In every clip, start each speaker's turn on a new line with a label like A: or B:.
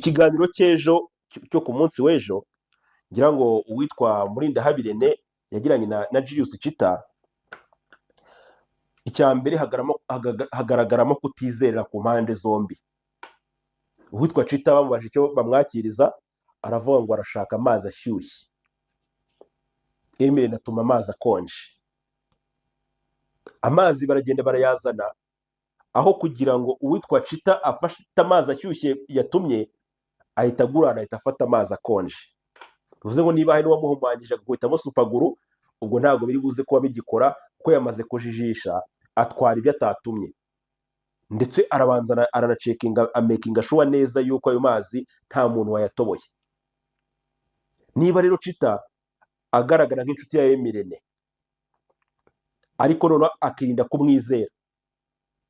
A: Ikiganiro cy'ejo, cyo ku munsi w'ejo, ngira ngo uwitwa Murindahabi Irene yagiranye na Julius Chita, icya mbere hagaragaramo kutizerera ku mpande zombi. Uwitwa Chita bamubajije icyo bamwakiriza, aravuga ngo arashaka amazi ashyushye. M Irene atuma amazi akonje. Amazi baragenda barayazana, aho kugira ngo uwitwa Chita afate amazi ashyushye yatumye, ahita agurana, ahita afata amazi akonje. Bivuze ngo niba hari n'uwamuhumanyije agakubitamo super glue, ubwo ntabwo biri buze kuba bigikora, kuko yamaze kujijisha, atwara ibyo atatumye. Ndetse arabanza aranacekinga, amakinga sure neza yuko ayo mazi nta muntu wayatoboye. Niba rero Chita agaragara nk'inshuti ya M Irene, ariko noneho akirinda kumwizera,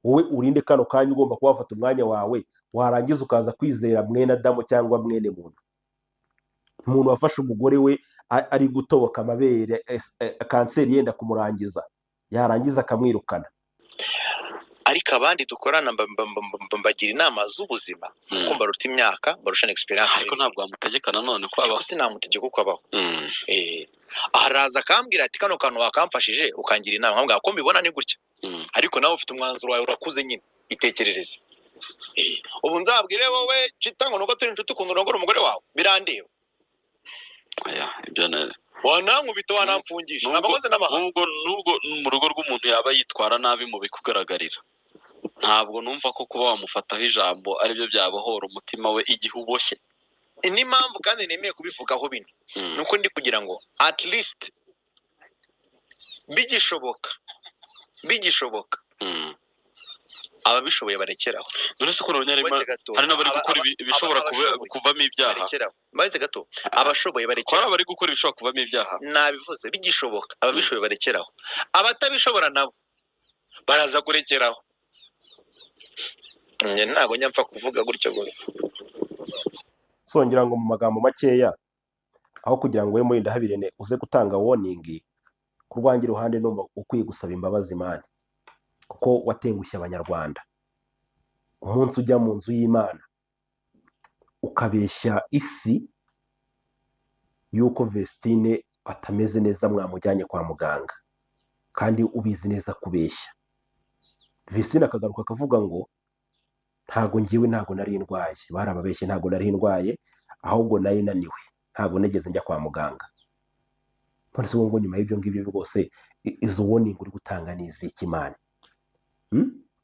A: wowe urinde kano kanya ugomba kuba wafata umwanya wawe, warangiza ukaza kwizera mwene Adamu cyangwa mwene muntu, umuntu wafashe umugore we ari gutoboka amabere, kanseri yenda kumurangiza, yarangiza akamwirukana?
B: Ariko abandi dukorana mbagira inama z'ubuzima, kuko mbaruta imyaka, mbarusha na experience.
C: Ariko ntabwo wamutegeka nanone ko
B: Ariko
C: abaho.
B: Sinamutegeka uko abaho. Araza akambwira ati: "Kano kantu wakamfashije ukangira inama?" Nkambwira ko mbibona ni gutya, ariko nawe ufite umwanzuro wawe, urakuze nyine, itekerereze. Ubu nzabwire wowe Chita ngo nuko turi inshuti ukuntu urongora umugore wawe? Birandeba.
C: Oya, ibyo
B: Wanankubita, wanamfungisha.
C: Nubwo
B: Ntabwo nkoze n'amahano.
C: Nubwo mu rugo rw'umuntu yaba yitwara nabi mu bikugaragarira, ntabwo numva ko kuba wamufataho ijambo aribyo byabohora umutima we igihe uboshye.
B: N'impamvu kandi nemeye kubivugaho bino, nuko ndi kugira ngo at least bigishoboka, bigishoboka, ababishoboye barekeraho.
C: None se ko nabonye harimo
B: Uretse gato,
C: hari n'abari gukora ibishobora
B: abashoboye
C: kuvamo ibyaha?
B: barekeraho. Baretse gato, abashoboye
C: Ko hari
B: barekeraho.
C: abari gukora ibishobora kuvamo ibyaha.
B: Nabivuze, bigishoboka ababishoboye barekeraho, abatabishobora nabo baraza kurekeraho. Njye ntabwo njya mpfa kuvuga gutyo gusa.
A: So ngira ngo mu magambo makeya, aho kugira ngo we Murindahabi Irene uze gutanga warning, ku rwanjye ruhande numva ukwiye gusaba imbabazi, man, kuko watengushye Abanyarwanda. Umunsi ujya mu nzu y'Imana ukabeshya isi yuko Vestine atameze neza, mwamujyanye kwa muganga, kandi ubizi neza kubeshya. Vestine akagaruka akavuga ngo ntago ngiwe, ntago nari ndwaye, barababeshye, ntago nari ndwaye, ahubwo nari naniwe, ntago nigeze njya kwa muganga. None se ngo nyuma y'ibyo ngibyo rwose, izo warning uri gutanga ni iziki, man?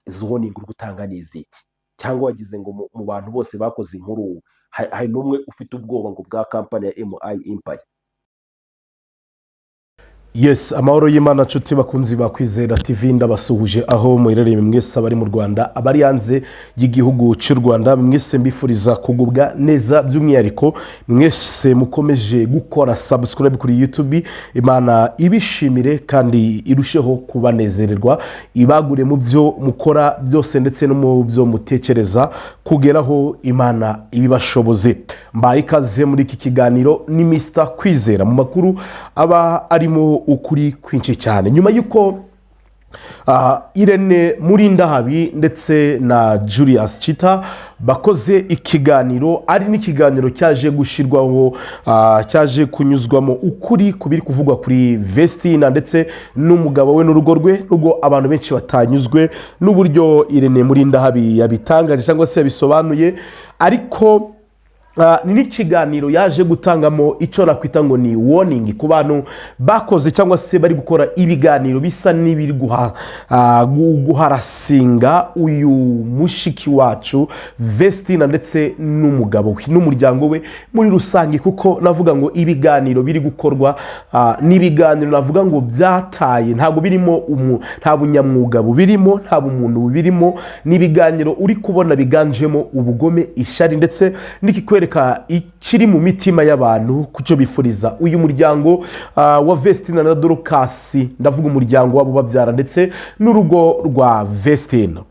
A: Izo warning uri gutanga ni iziki? Cyangwa wagize ngo mu bantu bose bakoze inkuru hari n'umwe ufite ubwoba ngo bwa kampani ya MI Empire?
D: Yes, amahoro y'Imana nshuti bakunzi ba Kwizera TV. Ndabasuhuje aho muherereye mwese, abari mu Rwanda, abari hanze y'igihugu cy'u Rwanda, mwese mbifuriza kugubwa neza. By'umwihariko mwese mukomeje gukora subscribe kuri YouTube, Imana ibishimire kandi irusheho kubanezererwa, ibagure mu byo mukora byose ndetse no mu byo mutekereza kugeraho, Imana ibibashoboze. Mbaye ikaze muri iki kiganiro, ni Mr Kwizera, mu makuru aba arimo ukuri kwinshi cyane. Nyuma y'uko Irene Murindahabi ndetse na Julius Chita bakoze ikiganiro, ari n'ikiganiro cyaje gushyirwaho, cyaje kunyuzwamo ukuri ku biri kuvugwa kuri Vestina ndetse n'umugabo we n'urugo rwe, nubwo abantu benshi batanyuzwe n'uburyo Irene Murindahabi yabitangaje cyangwa se yabisobanuye, ariko ni n'ikiganiro yaje gutangamo icyo nakwita ngo ni warning ku bantu bakoze cyangwa se bari gukora ibiganiro bisa n'ibiri guharasinga uyu mushiki wacu Vestina ndetse n'umugabo we n'umuryango we muri rusange, kuko navuga ngo ibiganiro biri gukorwa ni ibiganiro navuga ngo byataye, ntabwo birimo nta bunyamwuga bubirimo, nta bumuntu bubirimo. Ni ibiganiro uri kubona biganjemo ubugome, ishyari, ndetse n'ikikwereka ikiri mu mitima y'abantu ku cyo bifuriza uyu muryango wa Vestina na Dorukasi. Ndavuga umuryango wabo babyara ndetse n'urugo rwa Vestina.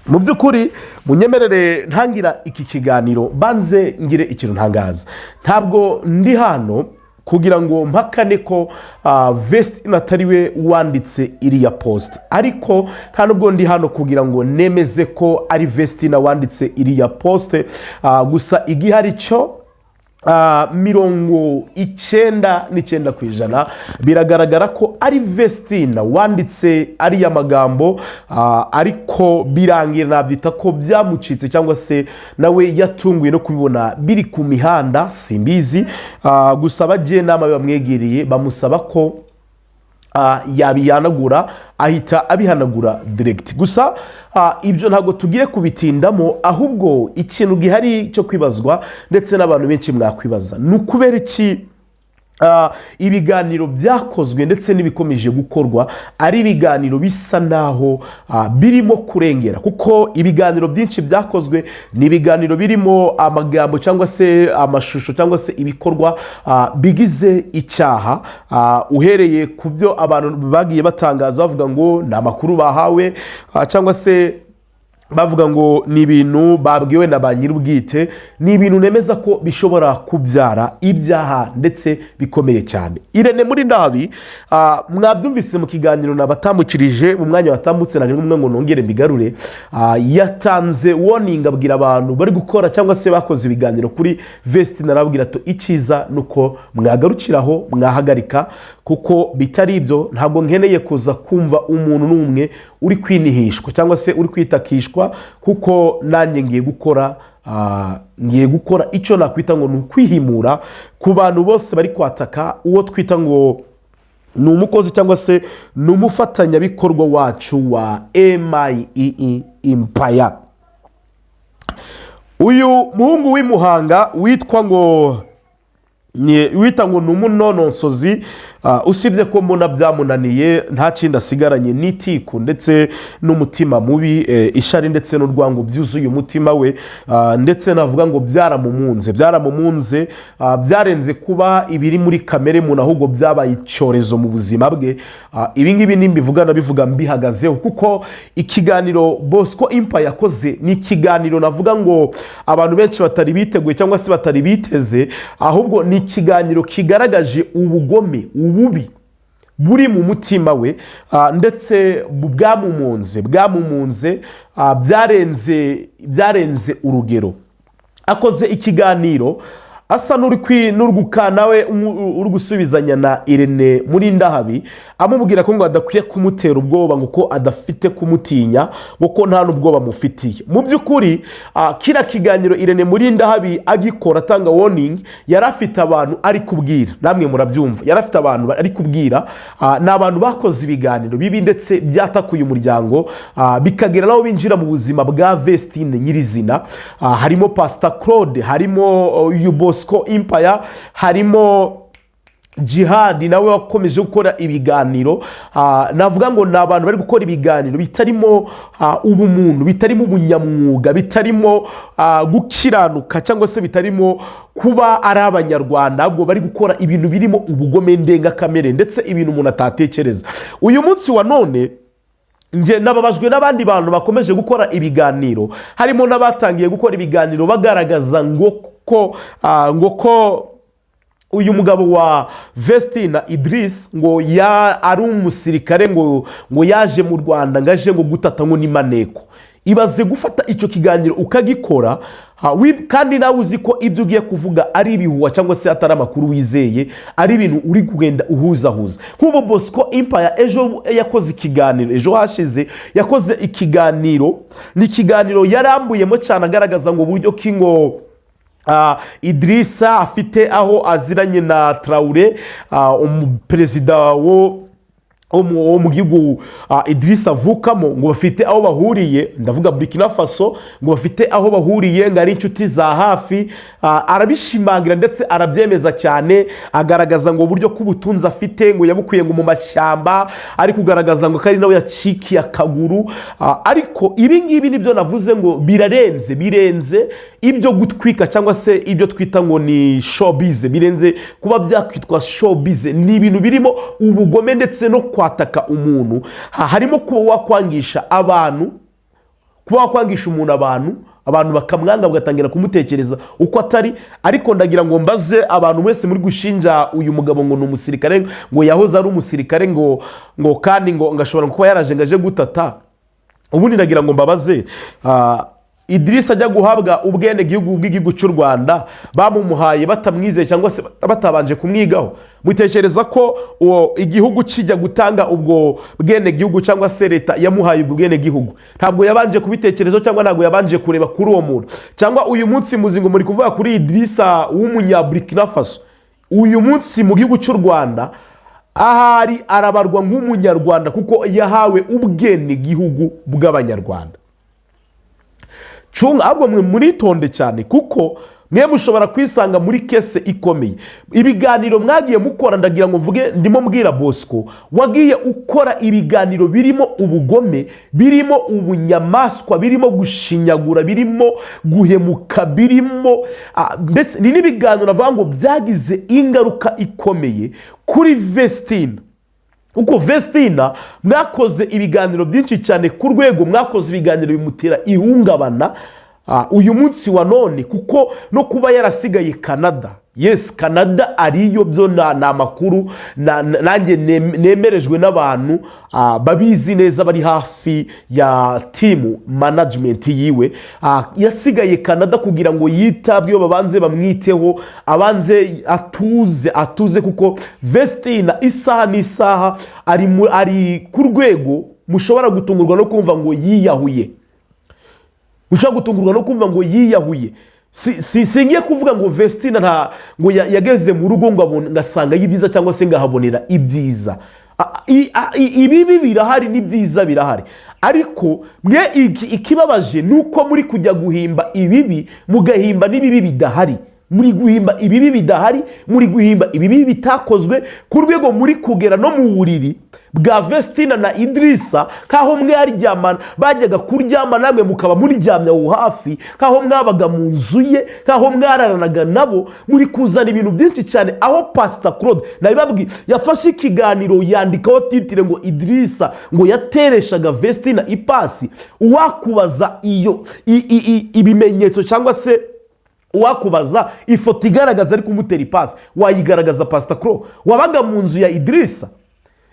D: Mu by'ukuri munyemerere ntangira iki kiganiro, banze ngire ikintu ntangaza. Ntabwo ndi hano Kugira ngo mpakane ko Vestine atari we wanditse iriya post, ariko nta nubwo ndi hano kugira ngo nemeze ko ari Vestine wanditse iriya post. Gusa igihari cyo, 99% biragaragara ko ari Vestina wanditse ariya magambo, ariko birangira nabyita ko byamucitse cyangwa se nawe yatunguwe no kubibona biri ku mihanda, simbizi. Gusa abajyanama bamwegereye bamusaba ko yabihanagura, ahita abihanagura direct. Gusa ibyo ntabwo tugiye kubitindamo, ahubwo ikintu gihari cyo kwibazwa ndetse n'abantu benshi mwakwibaza ni ukubera iki ibiganiro byakozwe ndetse n'ibikomeje gukorwa ari ibiganiro bisa naho birimo kurengera, kuko ibiganiro byinshi byakozwe ni ibiganiro birimo amagambo cyangwa se amashusho cyangwa se ibikorwa bigize icyaha, uhereye ku byo abantu bagiye batangaza bavuga ngo ni amakuru bahawe, cyangwa se bavuga ngo ni ibintu babwiwe na ba nyir'ubwite. Ni ibintu nemeza ko bishobora kubyara ibyaha ndetse bikomeye cyane. Irene Murindahabi, mwabyumvise mu kiganiro nabatambukirije mu mwanya watambutse, ntabwo ari ngombwa ngo nongere mbigarure. Yatanze warning, abwira abantu bari gukora cyangwa se bakoze ibiganiro kuri Vestine, arababwira ati: "Icyiza ni uko mwagarukiraho, mwahagarika, kuko bitari ibyo ntabwo nkeneye kuza kumva umuntu n'umwe uri kwinihishwa cyangwa se uri kwitakishwa, kuko nanjye ngiye gukora icyo nakwita ngo ni ukwihimura ku bantu bose bari kwataka uwo twita ngo ni umukozi cyangwa se ni umufatanyabikorwa wacu wa MIE Empire." Uyu muhungu w'i Muhanga witwa ngo wita ngo ni umunonosozi, usibye ko mbona byamunaniye, nta kindi asigaranye n'itiku ndetse n'umutima mubi, ishari ndetse n'urwango byuzuye umutima we, ndetse navuga ngo byaramumunze, byaramumunze, byarenze kuba ibiri muri kamere muntu, ahubwo byabaye icyorezo mu buzima bwe. Ibi ngibi nimbivuga nabivuga mbihagazeho, kuko ikiganiro Bosco Impa yakoze ni ikiganiro navuga ngo abantu benshi batari biteguye cyangwa se batari biteze, ahubwo ni ikiganiro kigaragaje ubugome, ububi buri mu mutima we, ndetse bwamumunze, bwamumunze, byarenze urugero. Akoze ikiganiro asa n'uri nawe uri gusubizanya na Irene Murindahabi, amubwira ko ngo adakwiye kumutera ubwoba, ngo ko adafite kumutinya, ngo ko nta n'ubwoba amufitiye. Mu by'ukuri, kiriya kiganiro Irene Murindahabi agikora atanga warning, yari afite abantu ari kubwira, namwe murabyumva, yari afite abantu ari kubwira. Ni abantu bakoze ibiganiro bibi ndetse byatakuye umuryango, bikagera n'aho binjira mu buzima bwa Vestine nyirizina. Harimo Pasita Claude, harimo uyu Bosco Empire, harimo Jihadi nawe wakomeje gukora ibiganiro. Navuga ngo ni abantu bari gukora ibiganiro bitarimo ubumuntu, bitarimo ubunyamwuga, bitarimo gukiranuka cyangwa se bitarimo kuba ari Abanyarwanda, ahubwo bari gukora ibintu birimo ubugome ndengakamere ndetse ibintu umuntu atatekereza. Uyu munsi wa none njye nababajwe n'abandi bantu bakomeje gukora ibiganiro, harimo n'abatangiye gukora ibiganiro bagaragaza ngo ko uyu mugabo wa Vestina Idris ngo ya ari umusirikare, ngo yaje mu Rwanda ngo aje ngo gutata, ngo ni maneko. Ibaze gufata icyo kiganiro ukagikora, kandi nawe uzi ko ibyo ugiye kuvuga ari ibihuha cyangwa se atari amakuru wizeye, ari ibintu uri kugenda uhuzahuza. Nk'ubu Bosco Empire ejo yakoze ikiganiro, ejo hashize yakoze ikiganiro, ni ikiganiro yarambuyemo cyane agaragaza ngo uburyo ki ngo Idrissa afite aho aziranye na Traore, umuperezida wo mu gihugu Idrissa avukamo, ngo bafite aho bahuriye, ndavuga Burkina Faso, ngo bafite aho bahuriye, ngo ari inshuti za hafi. Arabishimangira ndetse arabyemeza cyane, agaragaza ngo uburyo k'ubutunzi afite ngo yabukuye ngo mu mashyamba, ari kugaragaza ngo ko ari nawe yacikiye akaguru. Ariko ibi ngibi nibyo navuze ngo birarenze, birenze ibyo gutwika cyangwa se ibyo twita ngo ni showbiz, birenze kuba byakwitwa showbiz. Ni ibintu birimo ubugome ndetse no kwataka umuntu. Harimo kuba wakwangisha abantu, kuba wakwangisha umuntu abantu. Abantu bakamwanga, bagatangira kumutekereza uko atari. Ariko ndagira ngo mbaze abantu mwese muri gushinja uyu mugabo ngo ni umusirikare, ngo yahoze ari umusirikare, ngo kandi ngo ashobora kuba yaraje ngo aje gutata. Ubundi ndagira ngo mbabaze, Idirisa ajya guhabwa ubwenegihugu bw'igihugu cy'u Rwanda, bamumuhaye batamwizeye cyangwa se batabanje kumwigaho? Mutekereza ko uwo igihugu kijya gutanga ubwo bwenegihugu, cyangwa se leta yamuhaye ubwo bwenegihugu, ntabwo yabanje kubitekerezaho cyangwa ntabwo yabanje kureba kuri uwo muntu? Cyangwa uyu munsi muzi ngo muri kuvuga kuri Idirisa w'Umunyaburikina Faso, uyu munsi mu gihugu cy'u Rwanda ahari arabarwa nk'Umunyarwanda kuko yahawe ubwenegihugu bw'Abanyarwanda. Cunga ahubwo mwe muritonde cyane, kuko mwe mushobora kwisanga muri case ikomeye. Ibiganiro mwagiye mukora, ndagira ngo mvuge, ndimo mbwira Bosco wagiye ukora ibiganiro birimo ubugome, birimo ubunyamaswa, birimo gushinyagura, birimo guhemuka, birimo mbese ni n'ibiganiro navuga ngo byagize ingaruka ikomeye kuri Vestina, kuko Vestina mwakoze ibiganiro byinshi cyane ku rwego mwakoze ibiganiro bimutera ihungabana uyu munsi wa none, kuko no kuba yarasigaye Canada, yes, Canada ariyo byo ni amakuru nanjye nemerejwe n'abantu babizi neza, bari hafi ya team management yiwe. Yasigaye Canada kugira ngo yitabweho, babanze bamwiteho, abanze atuze, kuko Vestina isaha n'isaha ari ku rwego mushobora gutungurwa no kumva ngo yiyahuye, ushobora gutungurwa no kumva ngo yiyahuye. Singiye kuvuga ngo Vestina nta ngo yageze mu rugo ngo ngo asanga ibyiza cyangwa se ngo ahabonera ibyiza. Ibibi birahari n'ibyiza birahari, ariko mwe ikibabaje ni uko muri kujya guhimba ibibi, mugahimba n'ibibi bidahari. Muri guhimba ibibi bidahari, muri guhimba ibibi bitakozwe, ku rwego muri kugera no mu buriri bwa Vestina na Idirisa, nk'aho mwaryamana, bajyaga kuryama namwe mukaba muryamye aho hafi, nk'aho mwabaga mu nzu ye, nk'aho mwararanaga nabo. Muri kuzana ibintu byinshi cyane, aho Pasita Claude nabibabwiye yafashe ikiganiro yandikaho titre ngo Idirisa ngo yatereshaga Vestina ipasi. Uwakubaza iyo ibimenyetso cyangwa se uwakubaza ifoto igaragaza ari kumutera ipasi, wayigaragaza? Pasita Claude wabaga mu nzu ya Idirisa?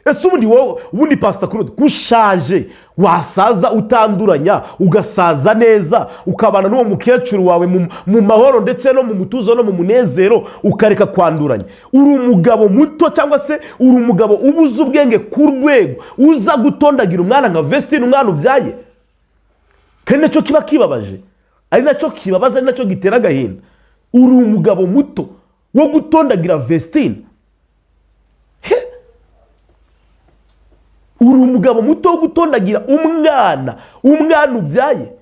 D: Ese ubundi wowe, ubundi Pasita Claude, kushaje, wasaza utanduranya, ugasaza neza, ukabana n'uwo mukecuru wawe mu mahoro ndetse no mu mutuzo no mu munezero, ukareka kwanduranya? Uri umugabo muto cyangwa se uri umugabo ubuze ubwenge ku rwego uza gutondagira umwana nka Vestine, umwana ubyaye? Kandi nacyo kiba kibabaje, ari nacyo kibabaza, ari nacyo gitera agahinda. Uri umugabo muto wo gutondagira Vestine? He? Uri umugabo muto wo gutondagira umwana ubyaye?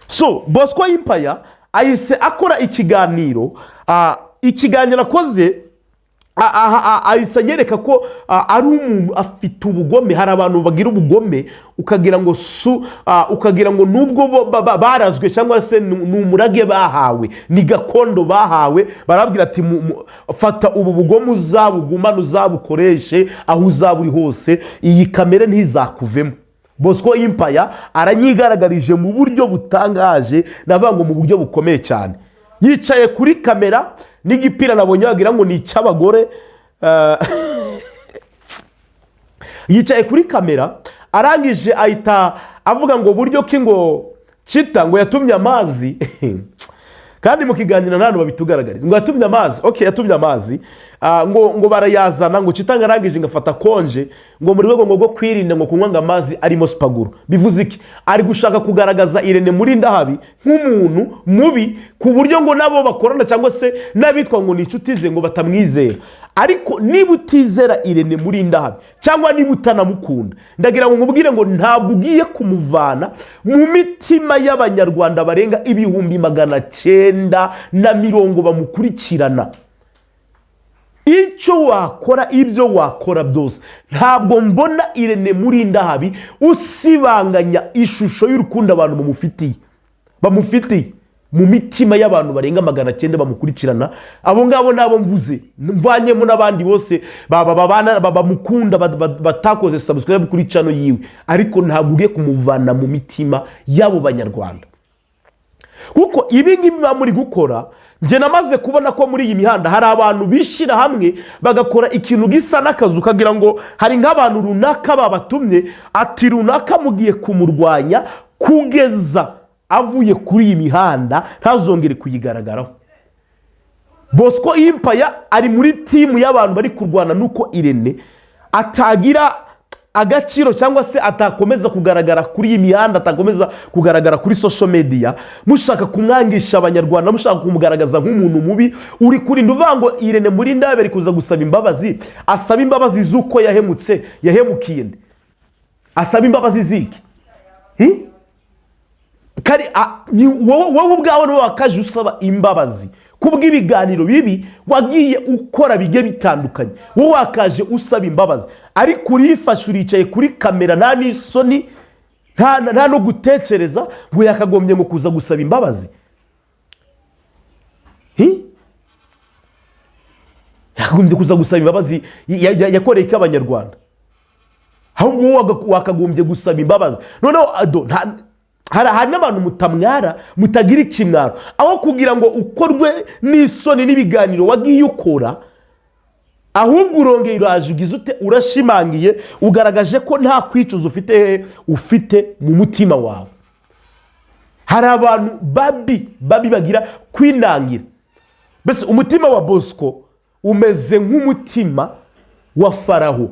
D: So Bosco Impaya ahise akora ikiganiro. Ikiganiro akoze ahise anyereka ko ari umuntu afite ubugome. Hari abantu bagira ubugome ukagira ngo su ukagira ngo nubwo bo barazwe cyangwa se ni umurage bahawe, ni gakondo bahawe. Barabwira ati: "Fata ubu bugome uzabugumane, uzabukoreshe aho uzaba uri hose, iyi kamere ntizakuvemo." Bosco Impaya aranyigaragarije mu buryo butangaje, navuga ngo mu buryo bukomeye cyane. Yicaye kuri kamera n'igipira nabonye wagira ngo ni icy'abagore. Yicaye kuri kamera, arangije ahita avuga ngo buryo ki ngo Cita ngo yatumye amazi, kandi mu kiganiro nta hantu babitugaragariza ngo yatumye amazi. Ok, yatumye amazi, ngo barayazana, ngo Cita ngo arangije ngo afata konje ngo mu rwego ngo rwo kwirinda ngo kunywa ngo amazi arimo sipaguru. Bivuze iki? Ari gushaka kugaragaza Irene Murindahabi nk'umuntu mubi, ku buryo ngo nabo bakorana cyangwa se n'abitwa ngo ni inshuti ze ngo batamwizera. Ariko niba utizera Irene Murindahabi cyangwa niba utanamukunda, ndagira ngo nkubwire ngo ntabwo ugiye kumuvana mu mitima y'Abanyarwanda barenga 960,000 bamukurikirana. Icyo wakora, ibyo wakora byose, ntabwo mbona Irene Murindahabi usibanganya ishusho y'urukundo abantu bamufitiye. Mu mitima y'abantu barenga 900 bamukurikirana, abo ngabo nabo mvuze, mvanyemo n'abandi bose babana bamukunda batakoze subscribe kuri channel yiwe, ariko ntabwo ugiye kumuvana mu mitima y'abo Banyarwanda, kuko ibi ngibi muba muri gukora, njye namaze kubona ko muri iyi mihanda hari abantu bishyira hamwe bagakora ikintu gisa n'akazu, ukagira ngo hari nk'abantu runaka babatumye, ati runaka mugiye kumurwanya kugeza avuye kuri iyi mihanda, ntazongere kuyigaragaraho. Bosco Empire ari muri team y'abantu bari kurwana nuko Irene atagira agaciro cyangwa se atakomeza kugaragara kuri iyi mihanda, atakomeza kugaragara kuri social media. Mushaka kumwangisha Abanyarwanda, mushaka kumugaragaza nk'umuntu mubi uri kurinda uvuga ngo Irene Murindahabi ari kuza gusaba imbabazi. Asaba imbabazi z'uko yahemutse, yahemukiye nde? Asaba imbabazi ziki? Kari wowe ubwawe niwe wakaje usaba imbabazi kubw'ibiganiro bibi wagiye ukora bigiye bitandukanye. Wowe wakaje usaba imbabazi, ariko urifashe uricaye kuri kamera, nta n'isoni, nta no gutekereza ngo yakagombye ngo kuza gusaba imbabazi. Hi? Yakagombye kuza gusaba imbabazi yakoreye ko Abanyarwanda? Ahubwo wowe wakagombye gusaba imbabazi. Noneho hari n'abantu mutamwara, mutagira ikimwaro. Aho kugira ngo ukorwe n'isoni n'ibiganiro wagiye ukora, ahubwo urongeye uraje ugize ute? Urashimangiye, ugaragaje ko nta kwicuza ufite mu mutima wawe. Hari abantu babi babi bagira kwinangira. Mbese umutima wa Bosco umeze nk'umutima wa Faraho,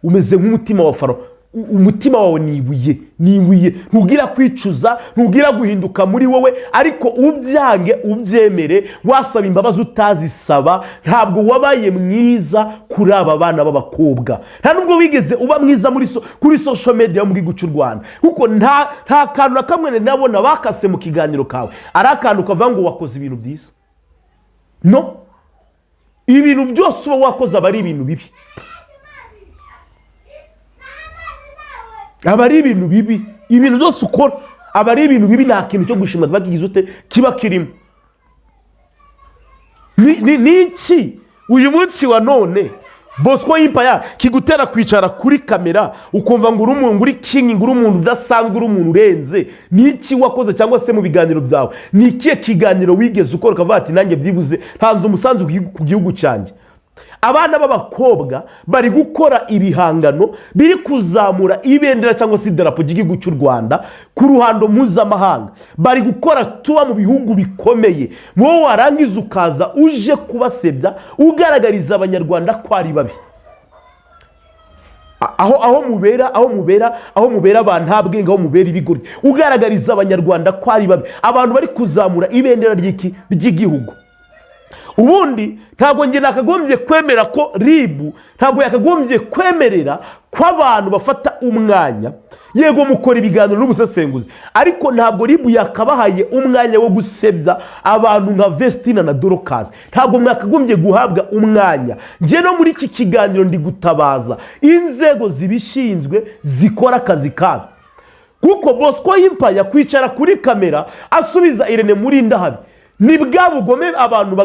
D: umeze nk'umutima wa Faraho. Umutima wawe ni ibuye, ni ibuye, ntugira kwicuza, ntugira guhinduka muri wowe. Ariko ubyange ubyemere, wasaba imbabazi utazisaba, ntabwo wabaye mwiza kuri aba bana b'abakobwa. Nta nubwo wigeze uba mwiza kuri social media yo mu gihugu cy'u Rwanda, kuko nta kantu na kamwe nabona bakase mu kiganiro kawe ari akantu kavuga ngo wakoze ibintu byiza. No ibintu byose uba wakoze aba ari ibintu bibi, aba ari ibintu bibi. Ibintu byose ukora aba ari ibintu bibi, nta kintu cyo gushima kiba kigize ute, kiba kirimo. Ni iki uyu munsi wa none, Bosco Empire, kigutera kwicara kuri kamera ukumva ngo uri umuntu, uri king, ngo uri umuntu udasanzwe, uri umuntu urenze? Ni iki wakoze cyangwa se mu biganiro byawe, ni ikihe kiganiro wigeze ukora ukavuga ati nanjye byibuze ntanze umusanzu ku gihugu cyanjye? Abana b'abakobwa bari gukora ibihangano biri kuzamura ibendera cyangwa se idarapo ry'igihugu cy'u Rwanda ku ruhando mpuzamahanga, bari gukora tuba mu bihugu bikomeye, wowe warangiza ukaza uje kubasebya, ugaragariza Abanyarwanda ko ari babi. Aho mubera abantu nta bwenge, aho mubera ibigoryi, ugaragariza Abanyarwanda ko ari babi, abantu bari kuzamura ibendera ry'iki? Ry'igihugu. Ubundi ntabwo njye nakagombye kwemera ko RIB, ntabwo yakagombye kwemerera ko abantu bafata umwanya. Yego, mukora ibiganiro n'ubusesenguzi, ariko ntabwo RIB yakabahaye umwanya wo gusebya abantu nka Vestina na Dorcas. Ntabwo mwakagombye guhabwa umwanya. Njye no muri iki kiganiro ndi gutabaza inzego zibishinzwe zikora akazi kabo, kuko Bosco Empire kwicara kuri kamera asubiza Irene Murindahabi ni bwa bugome abantu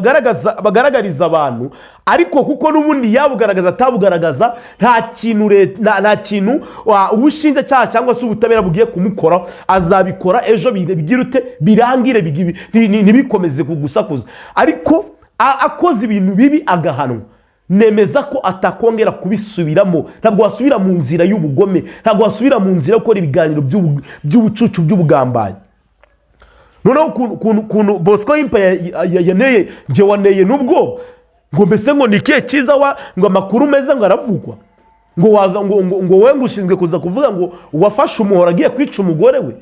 D: bagaragariza abantu. Ariko kuko n'ubundi yabugaragaza atabugaragaza, nta kintu nta kintu ubushinjacyaha cyangwa se ubutabera bugiye kumukoraho. Azabikora ejo bigire ute? Birangire, ntibikomeze kugusakuza. Ariko akoze ibintu bibi agahanwa, nemeza ko atakongera kubisubiramo. Ntabwo wasubira mu nzira y'ubugome, ntabwo wasubira mu nzira yo gukora ibiganiro by'ubucucu, by'ubugambanyi. Noneho ukuntu Bosco Empire yaneye, njye waneye n'ubwoba, ngo mbese ngo ni ikihe cyiza wa, ngo amakuru meza ngo aravugwa, ngo waza ngo wowe ngo ushinzwe kuza kuvuga ngo uwafashe umuhoro agiye kwica umugore we.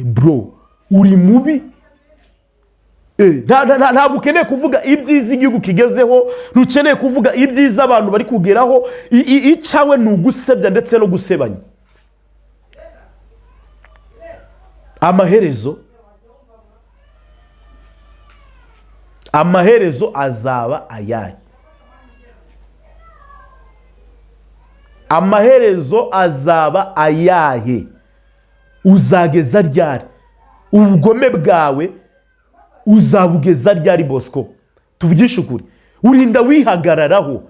D: Bro, uri mubi. Ntabwo ukeneye kuvuga ibyiza igihugu kigezeho, ntukeneye kuvuga ibyiza abantu bari kugeraho. Icyawe ni ugusebya ndetse no gusebanya. Amaherezo azaba ayahe? Amaherezo azaba ayahe? Uzageza ryari ubugome bwawe? Uzabugeza ryari, Bosco? Tuvugishe ukuri, urinda wihagararaho.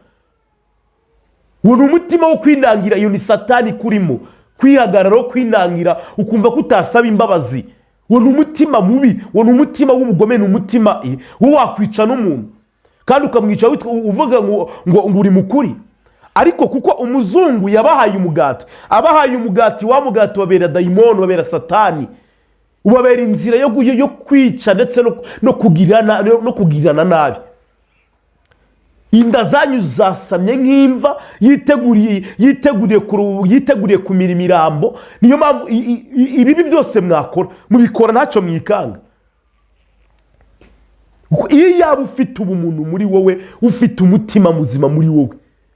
D: Uwo ni umutima wo kwinangira, iyo ni Satani kurimo. Kwihagararaho, kwinangira, ukumva ko utasaba imbabazi, uwo ni umutima mubi, uwo ni umutima w'ubugome, ni umutima wo wakwica n'umuntu, kandi ukamwica uvuga ngo uri mukuri. Ariko kuko umuzungu yabahaye umugati, abahaye umugati, wa mugati babera dayimoni, babera Satani, ubabera inzira yo kwica ndetse no kugirana nabi. Inda zanyu zasamye nk'imva yiteguriye kumira imirambo. Niyo mpamvu ibibi byose mwakora mubikora ntacyo mwikanga. Kuko iyo yaba ufite ubumuntu muri wowe, ufite umutima muzima muri wowe,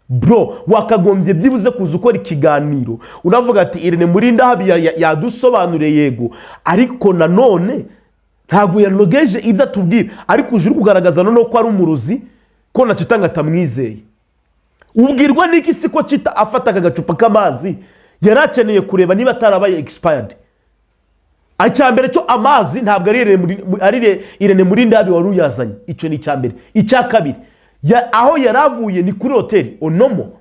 D: bro, wakagombye byibuze kuza ukora ikiganiro unavuga ati: "Irene Murindahabi yadusobanuriye, yego, ariko nanone ntabwo yanogeje ibyo atubwira." Ariko uje uri kugaragaza noneho ko ari umurozi, ko na Chita ngo atamwizeye. Ubwirwa n'iki si ko Chita afata aka gacupa k'amazi yari akeneye kureba niba atarabaye expired? Icya mbere cyo, amazi ntabwo ari Irene Murindahabi wari uyazanye, icyo ni icya mbere. Icya kabiri, aho yari avuye ni kuri hoteli Onomo,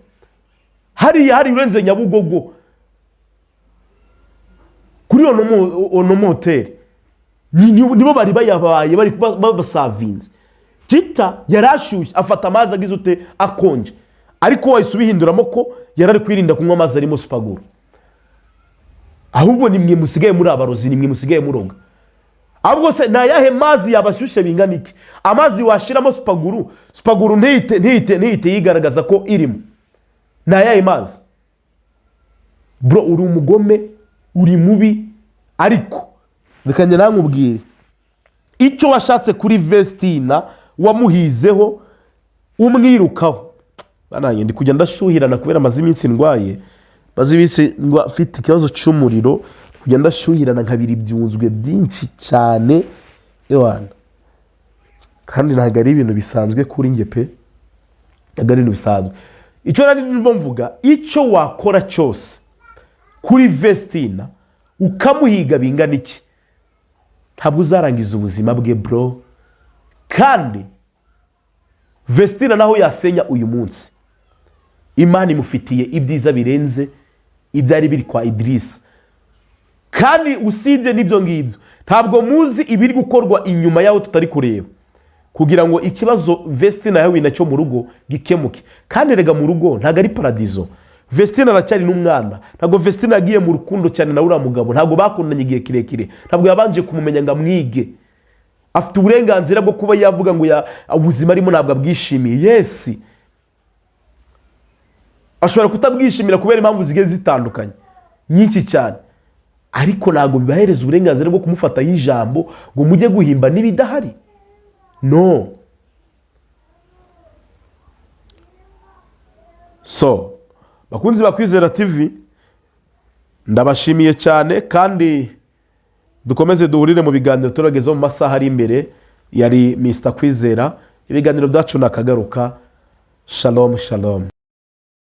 D: hariya hari urenze Nyabugogo kuri Onomo hoteli. Nibo bari bayabaye, bari babasavinze. Chita yari ashyushye, afata amazi agize ute? Akonje. Ariko wahise ubihinduramo ko yari ari kwirinda kunywa amazi arimo super glue. Ahubwo ni mwe musigaye muri abarozi, ni mwe musigaye muroga. Ahubwo se ni ayahe mazi yabashyushye bingana iki? Amazi washyiramo super glue, super glue ntihite yigaragaza ko irimo, ni ayahe mazi? Bro, uri umugome, uri mubi. Ariko reka njye nankubwire icyo washatse kuri Vestina, wamuhizeho umwirukaho. Banange, ndi kujya ndashyuhirana kubera amaze iminsi ndwaye, maze iminsi mfite ikibazo cy'umuriro, kujya ndashyuhirana nkabira ibyunzwe byinshi cyane, ewana. Kandi ntabwo ari ibintu bisanzwe kuri njye pe, ntabwo ari ibintu bisanzwe. Icyo nari ndimo mvuga, icyo wakora cyose kuri Vestina, ukamuhiga bingana iki, ntabwo uzarangiza ubuzima bwe, bro. Kandi Vestina naho yasenya uyu munsi, Imana imufitiye ibyiza birenze ibyari biri kwa Idirisa. Kandi usibye n'ibyo ngibyo, ntabwo muzi ibiri gukorwa inyuma y'aho tutari kureba kugira ngo ikibazo Vestina yahuye nacyo mu rugo gikemuke. Kandi rega mu rugo ntabwo ari paradizo. Vestina aracyari n'umwana. Ntabwo Vestina yagiye mu rukundo cyane na uriya mugabo, ntabwo bakundanye igihe kirekire, ntabwo yabanje kumumenya ngo amwige. Afite uburenganzira bwo kuba yavuga ngo ubuzima arimo ntabwo abwishimiye. Yes, ashobora kutabwishimira kubera impamvu zigiye zitandukanye nyinshi cyane, ariko ntabwo bibahereza uburenganzira bwo kumufataho ijambo ngo mujye guhimba n'ibidahari. No so, bakunzi ba Kwizera TV, ndabashimiye cyane, kandi dukomeze duhurire mu biganiro turagezeho mu masaha ari imbere. Yari Mr Kwizera, ibiganiro byacu nakagaruka. Shalom, shalom.